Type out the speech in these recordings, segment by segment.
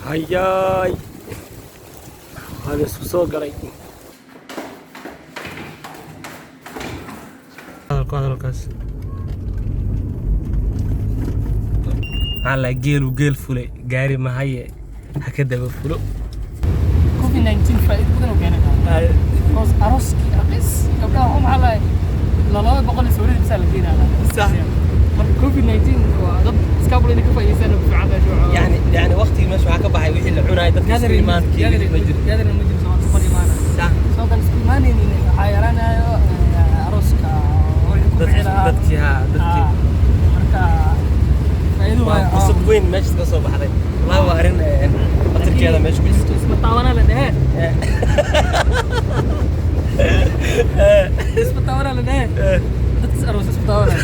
Hayaay, waa la isku soo galay. Hadalku hadalkaas maxaa la geelu geel fulay gaari mahaye ha ka daba fulo. COVID-19 faa'iido badan oo keenay because arooskii raqiis gabdhaha waxaa maxaa lahay 200 iyo sawirada bisaa la keenaa. Sax. Marka COVID-19 waa dad iskaabul inay ka faa'iideystaan oo ku fiican tahay shucuur. Yani waqtigii meesha waxaa ka baxay wixii la cunaayay dadka isku gathering imaadkii gathering ma jiro. Gathering ma jiro, soo isku imaana. Sax. Soo kan isku imaanaynin waxaa yaraanayo arooska wixii ku bixi lahaa. Dadkii ha dadkii. Ah, marka faa'iido waa waayo. fursad weyn meesha ka soo baxday wallahi, waa arrin khatarkeeda meesha ku jirto. Isma taabanaa la dhehe, isma taabanaa la dhehe, dadkas aroos isku taabanaa.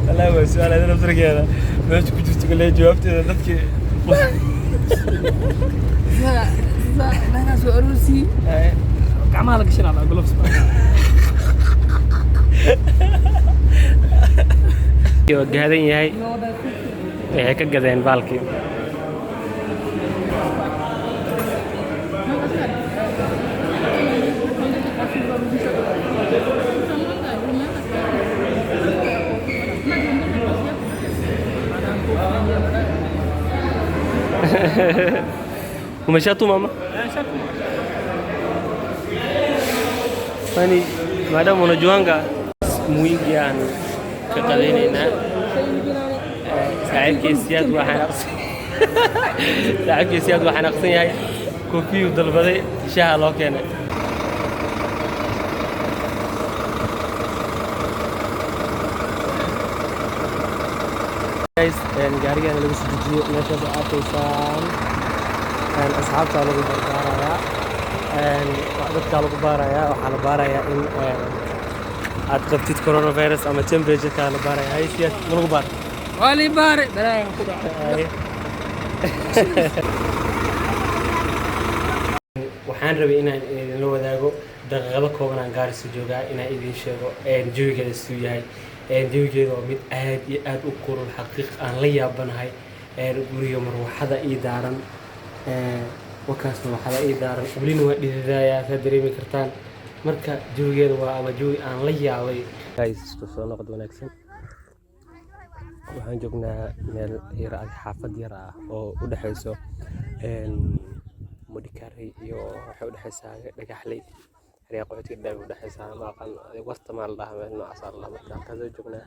Wallahi waa su-aal ayada naftarkeeda meesha ku jirto kale jawaabteeda dadkii. Sida sida meelahaas waa aroosii gacmaha la gashanaa gloves. Waa gaadan yahay, waxay ka gadeen baalkii. Umeshatuma mama? Kwani maadaama unajuanga mwingi aan ka qadaynaynaa. Saaxiibkii Siyaad waa xanaaqsan, saaxiibkii Siyaad waa xanaaqsan yahay, koofiyuu dalbaday, shaaha loo keenay. Guys, gaarigan lagu soo dejiyey meeshaas oo arkaysaan, asxaabtaa lagu barbaarayaa, dadkaa lagu baarayaa, waxaa la baarayaa in aad qabtid coronavirus ama temperature-kaa la baaraya. Hay Siyaad, ma lagu baar? Waa lii baare, balaayan ku dhacay. Waxaan rabay inaan idinla wadaago daqiiqado kooban aan Gaarisa joogaa, inaan idin sheego jawigeeda siduu yahay. Jawigeeda waa mid aad iyo aad u kulul, xaqiiq aan la yaabanahay. Guriga marwaxada ii daaran, wakaas marwaxada ii daaran, welina waa dhididayaa, saa dareemi kartaan. Marka jawigeeda waa ama jawi aan la yaabay. Guys, isku soo noqod wanaagsan. Waxaan joognaa meel yar ah, xaafad yar ah oo u dhexeyso Mudhikari iyo waxay u dhexeysaa Dhagaxley, xeryaha qaxootiga Dhadhaab u dhexeysaa. Ma aqaan warta maa la dhahaa, meel noocaas aa la dhahaa. Marka halkaas joognaa.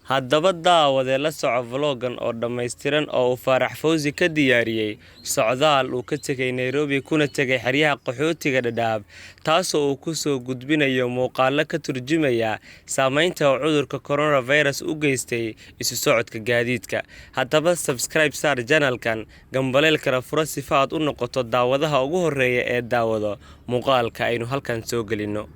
Haddaba daawade, la soco vloggan oo dhammaystiran oo uu Faarax Fawzi ka diyaariyey socdaal uu ka tegay Nairobi kuna tegay xeryaha qaxootiga Dhadhaab, taasoo uu ku soo gudbinayo muuqaallo ka turjumaya saameynta uu cudurka coronavirus u geystay isu socodka gaadiidka. Haddaba subscribe saar channelkan, gambaleelkana furo sifa aad u noqoto daawadaha ugu horreeya ee daawado muuqaalka aynu halkan soo gelinno.